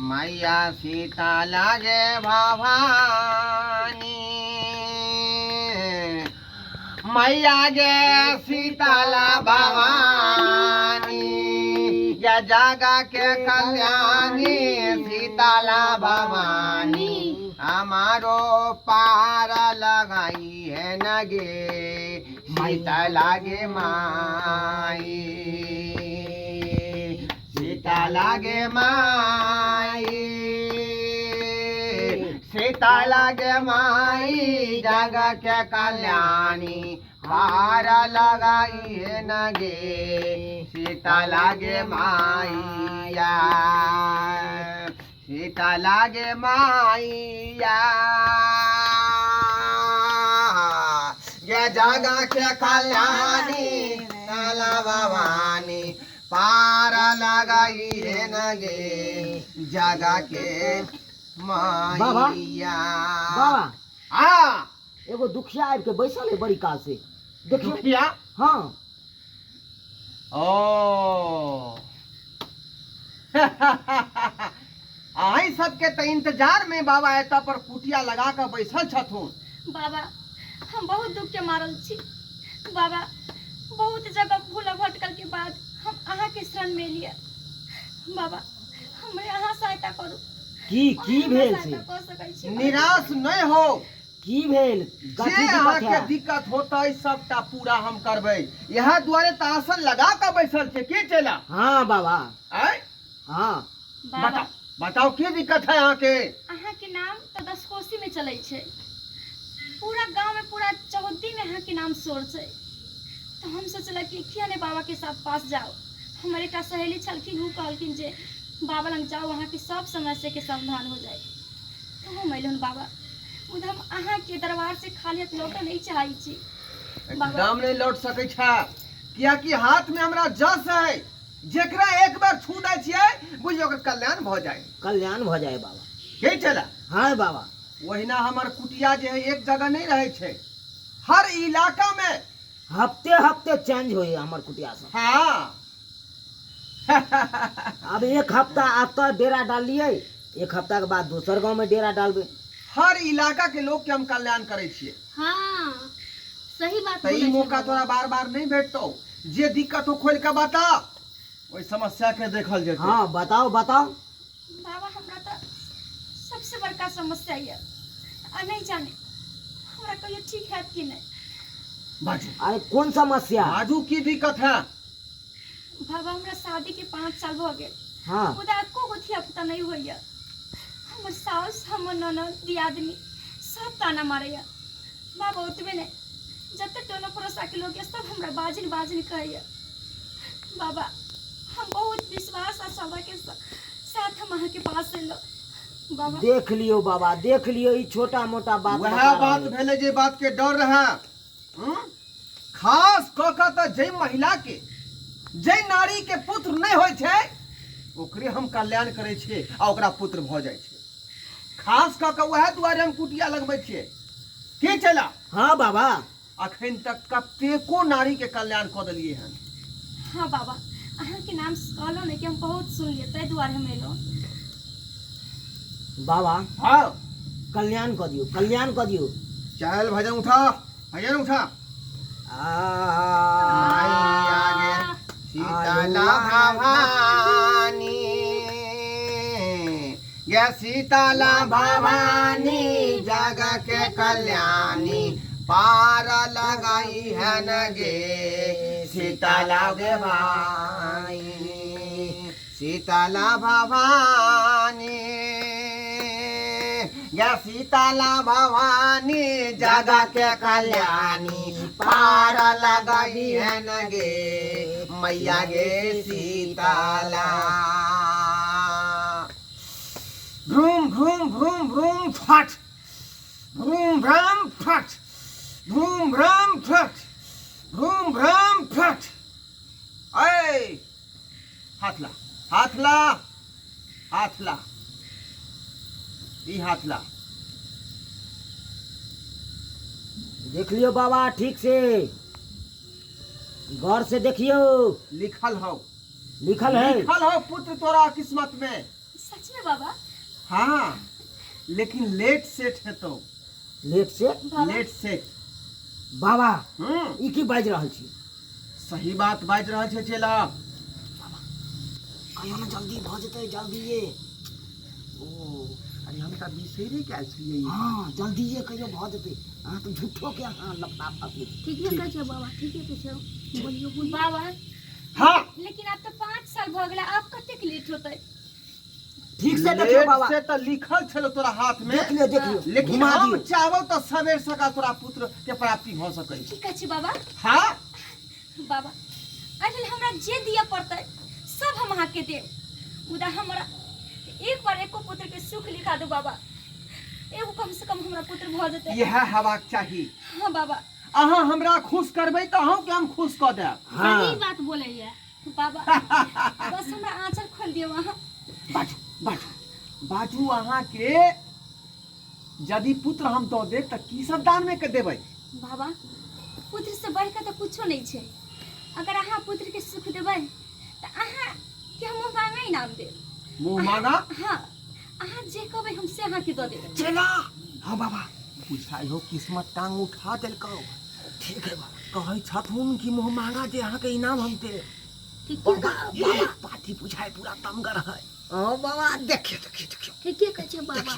मैया सीता लागे भवानी, मैया गे सीताला भवानी, या जगा के कल्याणी सीताला भवानी, हमारो पार लगाई है नगे सीता लागे माई, सीता लागे माई, सीता लागे माई, जग के कल्याणी पार लगाई है नगे सीता लागे माइया, सीता लागे माइया, ये जग के कल्याणी सीताला भवानी पार लगाई है नगे जग के माइया। बाबा। हाँ। एगो दुखिया आबि के बैसल है बड़ी काल से, देखियो। दुखिया? हाँ। ओ अहीं सबके तऽ इंतजार में बाबा एतऽ पर कुटिया लगा कऽ बैसल छथुन। बाबा हम बहुत दुख के मारल छी बाबा, बहुत जगह भूल भटकल के बाद हम अहाँ के शरण में लिए बाबा, हमरे अहाँ सहायता करू। की की अहाँ हमरा भेल सहायता से? कऽ सकै छी बाबा। निराश नहि हो। की भेल? जे कथी दिक्कत अहाँके है? दिक्कत होतै सबटा पूरा हम करबै, इएह दुआरे तऽ आसन लगा कऽ बैसल छै। की चला? हाँ बाबा। आँय? हाँ। बाबा। बताओ बताओ की दिक्कत है अहाँके? अहाँके नाम तऽ दसकोसी में चलै छै, पूरा गांव में पूरा चौहद्दी में अहाँके नाम शोर छै, तऽ हम सोचलक कि किया नहि बाबा के साथ पास जाओ। हमर एकटा सहेली छलखिन, ओ कहलखिन जे बाबा लग जाओ, अहाँके सब समस्या के समाधान हो जाए, तऽ हम अयलहुँ बाबा। मुदा हम अहाँके दरबार से खाली हाथ लौटऽ नहि चाहै छी बाबा। एकदम नहि लौट सकै छै, कियाकि हाथ में हमरा जस है, जेकरा एक बार छू दै छियै बुझियौ ओकर कल्याण भऽ जाए। कल्याण भऽ जाए बाबा। के चला? हाँ बाबा। ओहिना हमर कुटिया जे है एक जगह नहीं रहे छै, हर इलाका में हफ्ते हफ्ते चेंज होइए हमर कुटिया सब। हाँ। अब एक हफ्ता एतऽ डेरा डाललियै, एक हफ्ता के बाद दोसर गांव में डेरा डालबै। हर इलाका के लोग के हम कल्याण करै छियै। हाँ सही बात तऽ ई बोलै छै मौका बाबा। तोरा बार बार नहीं भेटतौ, जे दिक्कत हो खोल के बता, ओहि समस्या के देखल जेतै। हाँ बताओ बताओ। बाबा हमरा तऽ सबसे बड़का समस्या यऽ, आ नहीं जाने हमरा कहियो ठीक हैत कि नहीं। बाजू। अरे कोन समस्या? बाजू की दिक्कत है? बाबा हमरा शादी के 5 साल भऽ गेल। हाँ। मुदा एको गो धिया पुता नहीं होइए। हमर साउस हमर ननद दियादनी सब ताना मारैया बाबा। ओतबे नहीं, जते टोला पड़ोसा के लोग सब हमरा बाजिन बाजिन कहैया बाबा। हम बहुत विश्वास आ श्रद्धा के साथ हम अहाँ के पास एलहुँ बाबा। देख लियो बाबा, देख लियो, ई छोटा मोटा बात वएह बता बात रहल है। भेलै जे बात के डर रहे। खास कऽ कऽ तऽ जै महिला के, जै नारी के पुत्र नहि होइ छै, ओकरे हम कल्याण करै छियै आ ओकरा पुत्र भऽ जाइ छै। खास कऽ कऽ वएह दुआरे हम कुटिया लगबै छियै। की चला? हाँ बाबा। अखन तक कतेको नारी के कल्याण कऽ देलियै हन। हाँ बाबा, अहाँके नाम कहलहुँ ने कि हम बहुत सुनलियै, ताहि दुआरे हम एलहुँ। बाबा। हाँ। कल्याण कऽ दियौ, कल्याण कऽ दियौ। चल भजन उठा, भजन उठा। आ मैया गे सीताला भवानी, गे सीताला भवानी, जग के कल्याणी पार लगाई है न गे सीताला गे भाई, सीताला भवानी, गे सीताला भवानी, जग के कल्याणी पार लगाई है न गे मैया गे सीताला। भ्रूम भ्रूम भ्रूम भ्रूम फट, भ्रूम भ्राम फट, भ्रूम भ्राम फट, भ्रूम भ्राम फट। ऐ हाथ ला, हाथ ला, हाथ ला, ई हाथ ला। देख लियो बाबा ठीक से, गौर से देखियो। लिखल हो। लिखल है। लिखल हो पुत्र तोरा किस्मत में। सच में बाबा? हाँ, लेकिन लेट सेट हेतौ। लेट से? बाबा लेट सेट। बाबा हम्म ई की बाजि रहल छी? सही बात बाजि रहल छै चेला। कहियो ने जल्दी भऽ जेतै, जल्दिए। ओ अरे हम तऽ बिसरि गेल छलियै। हँ, जल्दिए कहियो भऽ जेतै। अहाँ तऽ झूठो के अहाँ लफड़ा फँसबै छी। ठीके कहै छै बाबा, ठीके कहै छै। बोलियो बोलियो। बाबा हाँ, लेकिन आब तऽ 5 साल भऽ गेलै, आब कतेक लेट होतै? ठीक से देखियौ लेट बाबा। से तऽ लिखल छलो तोरा हाथ में। देख लियौ, देख लियौ। लेकिन घुमा हम दियौ। चाहबो तऽ सबेर सकाल तोरा पुत्र के प्राप्ति भऽ सकै छै। की कहै छी बाबा? हाँ बाबा, एहि लेल हमरा जे दिअ पड़तै सब हम अहाँके देब, मुदा हमरा एक बार एको पुत्र के सुख लिखा दू बाबा। एगो कम से कम हमरा पुत्र भऽ जेतै। इएह हेबाक चाही। हाँ बाबा। अहाँ हमरा खुश करबै तऽ अहूँके हम खुश कऽ देब। हाँ। सही बात बोलैया बाबा। बस हमरा आँचल खोलि दियौ अहाँ। बाजू बाजू बाजू, अहाँके यदि पुत्र हम दऽ देब तऽ की सब दानमे के देबै? बाबा, पुत्र से बढ़िकऽ तऽ कुछो नहि छै। अगर अहाँ पुत्र के सुख देबै तऽ अहाँ के हम मुँह मांगा इनाम देब। मुँह मांगा? हाँ, अहाँ जे कहबै हम से अहाँके दऽ देबै। चेला। हाँ बाबा। बुझाइ हो किस्मत टांग उठा देलकौ। ठीक है बाबा। कहै छथुन कि मुँह मांगा जे अहाँके इनाम हम देब। ठीके। बाबा, बाबा। पार्टी बुझाइ पूरा तमगर है। हाँ बाबा, देखियौ देखियौ देखियौ। ठीके कहै छै बाबा।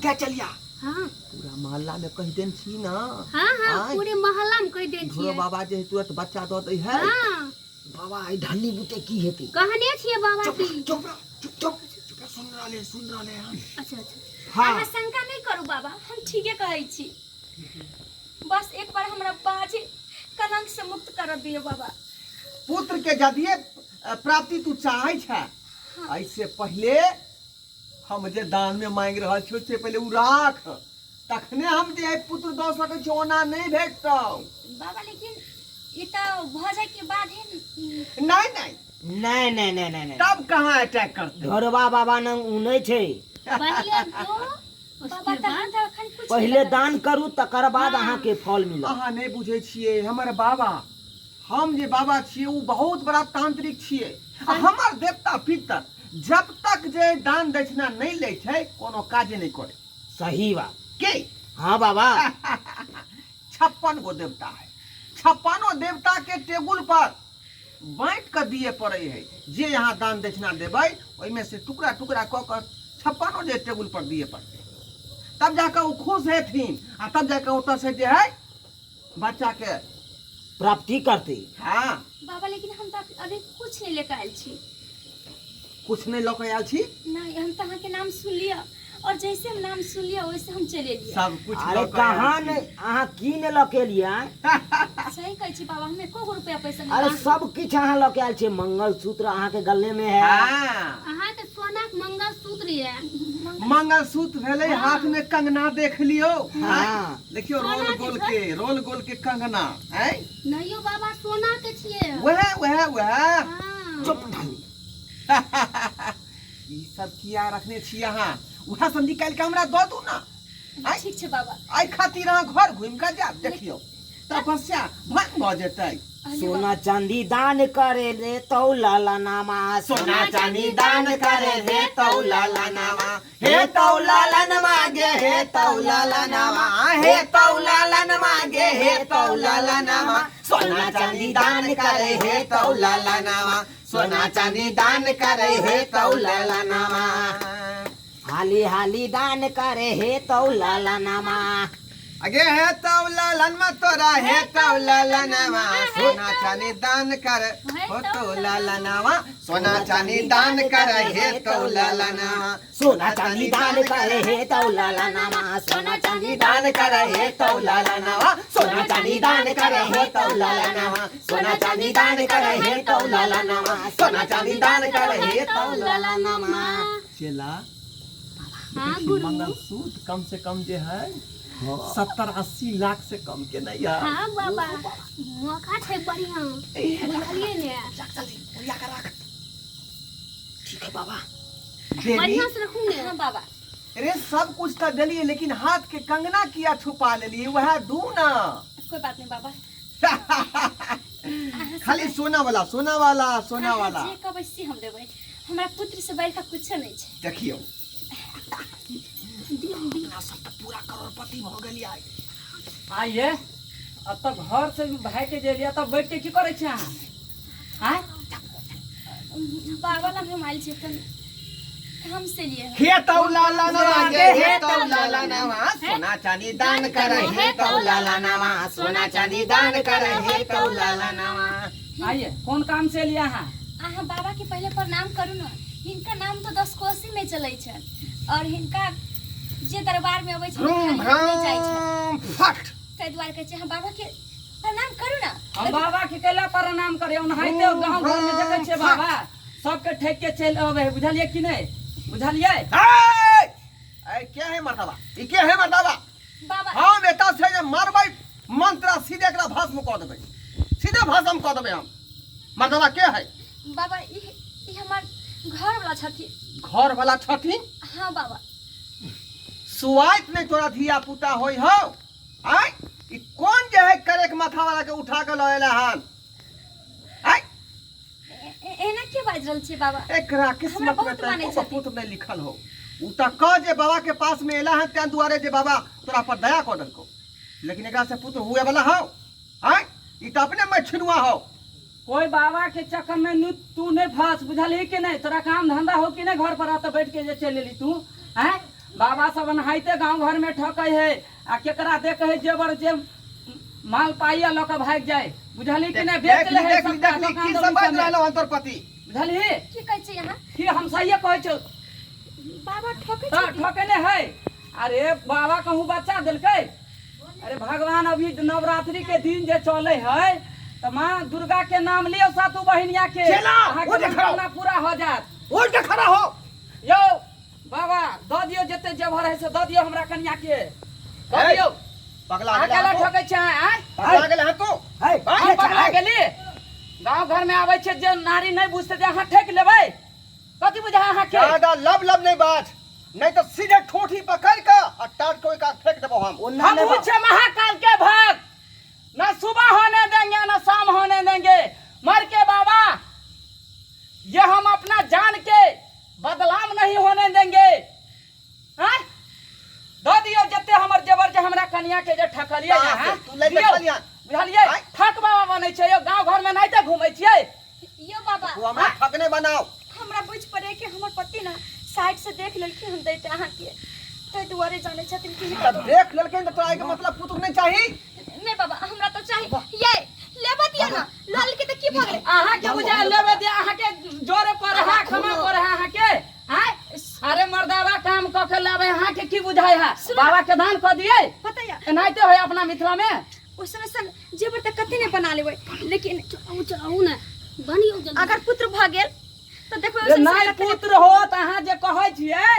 क्या चलिया? हाँ। पूरा मोहल्ला में कहि देन छी ना? हाँ हाँ। आँय? पूरे मोहल्ला में कहि देन ढोरो छियै। बाबा जे है तुरंत बच्चा दऽ दै है। हाँ। बाबा, ई ढन्नी बुते की हेतै? कहने छियै बाबा की। चुप रह, चुप चुप चुप रह, सुन रहले, सुन रहले हन। अच्छा अच्छा। हाँ। अहाँ शंका नहि करू बाबा, हम ठीके कहै छी। बस एक बार हमरा बाजे कलंक से मुक्त कर दियौ बाबा। पुत्र के यदि प्राप्ति तू चाहै छै, ऐसे पहिले हम जे दान में मांगि रहल छियौ से पहिले उ राख, तखने हम जे है पुत्र दऽ सकै छियौ, ओना नहि भेटतौ। बाबा, लेकिन ई तऽ भऽ जाय के बाद ही नहीं नहीं। नहीं नहीं नहीं नहीं नहीं। तब कहाँ अटैक करते? ढोरबा बाबा नंग उ नहि छै। पहिले दो बाबा, उसके तहन बाद तऽ अखन कुछ पहिले दान करू, तकर बाद अहाँके फल मिलत। अहाँ नहि बुझै छियै हमर बाबा, हम जे बाबा छियै ओ बहुत बड़ा तांत्रिक छियै आ हमर देवता पितर जब तक जे दान दक्षिणा नहि लै छै कोनो काजे नहि करै। सही बात। के? हाँ बाबा। 56 गो देवता है, 56 देवता के टेबुल पर बाँटि कऽ दिए पड़ै है। जे यहाँ दान दक्षिणा देबै ओहिमे से टुकड़ा टुकड़ा कऽ कऽ 56 जे टेबुल पर दिए पड़तै, तब जाकऽ ओ खुश हेथिन आ तब जाकऽ ओतऽ से जे है बच्चा के प्राप्ति करतै। हाँ। बाबा, लेकिन हम तऽ अभी कुछ नहीं लेके आयल छी। कुछ नहीं लऽ कऽ आयल छी? नहीं, हम तऽ अहाँके नाम सुनलियै और जैसे हम नाम सुनलियै वैसे हम चलि एलियै। सब कुछ अरे लऽ कऽ आयल कहाँ छी। ने अहाँ की ने लऽ के एलियै? सही कहै छी बाबा, हम एको गो रुपया पैसा अरे नहीं। सब किछु अहाँ लऽ के आयल छियै। मंगलसूत्र अहाँके गले में है। हाँ। अहाँके सोनाक मंगलसूत्र यऽ। मंगलसूत्र भेलै, हाथ में कंगना देख लियौ। हाँ। देखियौ रोल सोना के गोल के, रोल गोल के कंगना आँय। नहीं यौ बाबा, सोना के छियै। वएह वएह वएह। हाँ। चुप ढन्नी। ई सब किया रखने छी अहाँ? वएह सब निकालि के हमरा दऽ दू ना। आँय? ठीक छै बाबा। एहि खातिर अहाँ घर घुमि कऽ जायब, देखियौ तपस्या भंग भऽ जेतै। अरे सोना चांदी दान करे रे तो लाला नामा। सोना चांदी दान करे हे तौ लाला नामा, हे तौ लालन मागे, हे तौ लाला नामा, हे तौ लालन मागे, हे तौ लाला नामा। सोना चांदी दान करे हे तौ लाला नामा, सोना चांदी दान करे हे तौ लाला नामा। हाली हाली दान करे हे तो लाला नामा। अगे हे तौ लालन मा तोरा, हे तौ लाला नामा। सोना चांदी दान कर हो तौ लाला नामा, सोना चांदी दान कर हे तौ लाला नामा। सोना चांदी दान करे हे तो लाला नामा, सोना चांदी दान करे हे तो लाला नामा, सोना चांदी दान करे हे तो लाला नामा, सोना चांदी दान करे हे तो लाला नामा, सोना चांदी दान करे हे तो लाला नामा। चेला। हाँ गुरु। मंगलसूत्र कम से कम जे है 70-80 लाख से कम के नहीं है। हाँ बाबा, मौका छै बढ़िया, बुझलियै ने? ठीक है बाबा। देवी। बढ़िया से रखू ने। हाँ बाबा। अरे सब कुछ तो देलिए, लेकिन हाथ के कंगना किया छुपा लेलिए? वह दू ना। कोई बात नहीं बाबा। अहाँ अहाँ से खाली सोना वाला सोना वाला सोना अहाँ वाला जे कहबै से हम देबै हमरा पुत्र से बढ़ि कऽ कुछो नहि छै देखियौ दियौ दियौ अपना सब तऽ पूरा करोड़पति भऽ गेलियै आइए अब तऽ घर से भी भागि के जे एलियै तब बैठ के की करै छी अहाँ आँय बाबा लग हम आयल छियै तनी हम से लिए हे तौ लाला नवा के हे तौ लाला नवा सोना चांदी दान कर हे तौ लाला नवा सोना चांदी दान कर हे तौ लाला नवा आइए कोन काम से एलियै अहाँ अहाँ बाबा के पहले प्रणाम करू ने हिनका नाम तो दस कोसी में चलै छनि और हिनका जे दरबार में अबै छै भ्रूम खाली हाथ नहि जाइ छै भ्राम फट ताहि दुआरे कहै छै अहाँ बाबा के प्रणाम करू ने हम बाबा के कैला प्रणाम करे ओनाहिते गाँव घर में देखै छियै बाबा सबके ठेक के चलि अबै है बुझलियै कि नहि बुझलियै ए ए क्या है मर्दाबा ई के है मर्दाबा बाबा हम एतऽ से जे मारबै मंत्र सीधे एकरा भस्म कऽ देबै सीधे भस्म कऽ देबै हम मर्दाबा के है बाबा ई ई हमर घर वाला छथिन घर वाला छथिन हाँ बाबा सुआइत नहि तोरा धिया पुता होइ हौ आय ई कोन जे है करेक माथा वाला के उठा के लऽ एला हन आय एना के बाजि रहल छियै बाबा एकरा हमरा किस्मत में बहुत मानै तऽ छथिन। पुत्र नहि लिखल हो उ तऽ कह जे बाबा के पास में एला हन तें दुआरे जे बाबा तोरा पर दया कऽ देलकौ लेकिन एकरा से पुत्र हुए वाला हौ आय ई तऽ अपने में छिनुआ हौ कोई बाबा के चक्कर में नु तू नहीं फंस बुझलही कि नहीं तोरा काम धंधा हो कि नहीं घर पर आ तो बैठ के जे चलि एली तू हैं बाबा सब एनाहिते गांव घर में ठकै है आ केकरा देख है जेवर जे माल पाइया लऽ के भागि जाए बुझलही कि नहीं बेच देख ले ली है देख ली सबटा देख ली दोकान की दौरी सब बाजि सबमे। रहलौ हन तोर पति बुझलही की कहै छियै अहाँ कि हम सहिए कहै छौ बाबा ठकै तऽ छथिन ठकेने है अरे बाबा कहूँ बच्चा देलकै अरे भगवान अभी नवरात्रि के दिन जे चले है तऽ माँ दुर्गा के नाम लियौ सातु बहिनिया के चला, अहाँके उठ खड़ा। मनोकामना पूरा हो जायत उठ के खड़ा हो यौ बाबा दऽ दियौ जते जेवर है से दऽ दियौ हमरा कनिया के दऽ ए, दियौ पगला अहाँ गेला केला तू ठकै छै आँय पगला गेला तू है हम पगला गेली गाँव घर में आबै छै जे नारी नहि बुझतै जे अहाँ ठकि लेबै कथी बुझा अहाँके ज्यादा लब लब नहीं बात नहीं तो सीधे ठोठी पकड़ के और टाट को एक आध फेंक देबो हम ओना हम नहि छै महाकाल के भक्त न सुबह होने देंगे न शाम होने देंगे मर के बाबा ये हम अपना जान के बदलाम नहीं होने देंगे हैं? दऽ दियौ जते हमर जेवर जे हमरा कनिया के जे ठकलियै कहाँ से? अहाँ तू लए के दियौ। चलिया। बुझलियै आँय? ठक बाबा बनै छै यौ गाँव घर में नहि तऽ घूमै छियै यौ बाबा तू हमरा ठक नहि बनाओ हमरा बुझि पड़े कि हमर पति ना साइड से देख लेलखिन हम दैते अहाँके ताहि दुआरे जानै छथिन कि तब देख लेलखिन तऽ तोरा एहिके मतलब पुत्र नहि चाही नहि बाबा हमरा तऽ चाही ये लेबऽ दिअ ना लऽ लेलकै तऽ की भऽ गेलै अहाँके बुझा लेबे दे अहाँके जोरे पर है खमा पर है अहाँके आँय? अरे मर्दावा काम कऽ के लाबे अहाँके की बुझाय है बाबा के दान कऽ दियै पता या एनाहिते होय अपना मिथिला में ओहि समय सन जेवर तऽ कते नहि बना लेबै लेकिन चलाउ चलाउ ने बनियौ जल्दी अगर पुत्र भऽ गेल तऽ देखबै जे ओहि समय नहि कते ने- पुत्र होत अहाँ जे कहै छियै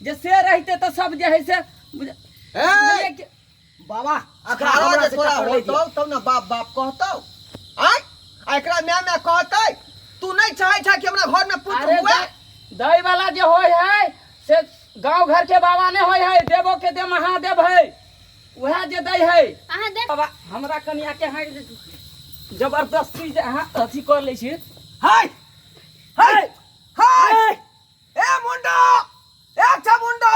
जे से रहिते तऽ सब जे है से ए बुझलियै कि- बाबा अखरा अखाड़ा हमरा जे से तोरा टक्कर ले होतौ तब ने बाप बाप कहतौ आय आ एकरा माय माय कहतै तू नहि चाहै छह कि हमरा घर में पुत्र अरे हुए दै वाला जे होय है से गांव घर के बाबा नहीं होय है देवो के दे महादेव है वह जे दै है अहाँ देख बाबा हमरा कनिया के अहाँ जबरदस्ती जे अहाँ अथी कर लै छी हाय हाय हाय ए मुंडा ए अच्छा मुंडा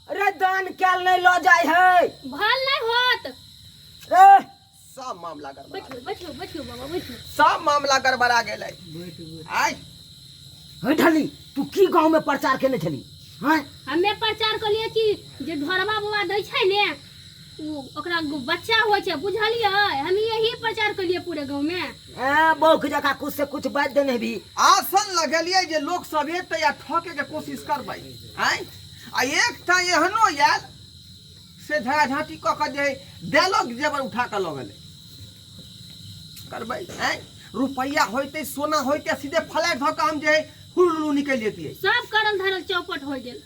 अरे दान कैल नहीं लऽ जाइ है भल नहीं होत रे सब मामला गड़बड़ा बैठो बैठो बैठो बाबा बैठो सब मामला गड़बड़ा गेलै आय हे ढली तू की गांव में प्रचार केने छली हैं हमे प्रचार कलिए कि जे ढोरबा बाबा दै छै ने ओ ओकरा बच्चा होइ छै बुझलियै हम यही प्रचार कलिए पूरे गाँव में ए बौख जका कुछ से कुछ बाजि देने भी आसन लगेलियै जे लोक सब एतै आ ठके के कोशिश करबै आय आ एकटा एहनो आयल से झड़ा झाँटी कऽ कऽ जे है देलक जेवर उठा कऽ लऽ गेलै करबै आँय रुपैआ होइतै सोना होइतै सीधे फ्लैट धऽ कऽ हम जे है हुलुलु निकलि जैतियै सब करल धरल चौपट हो गेल।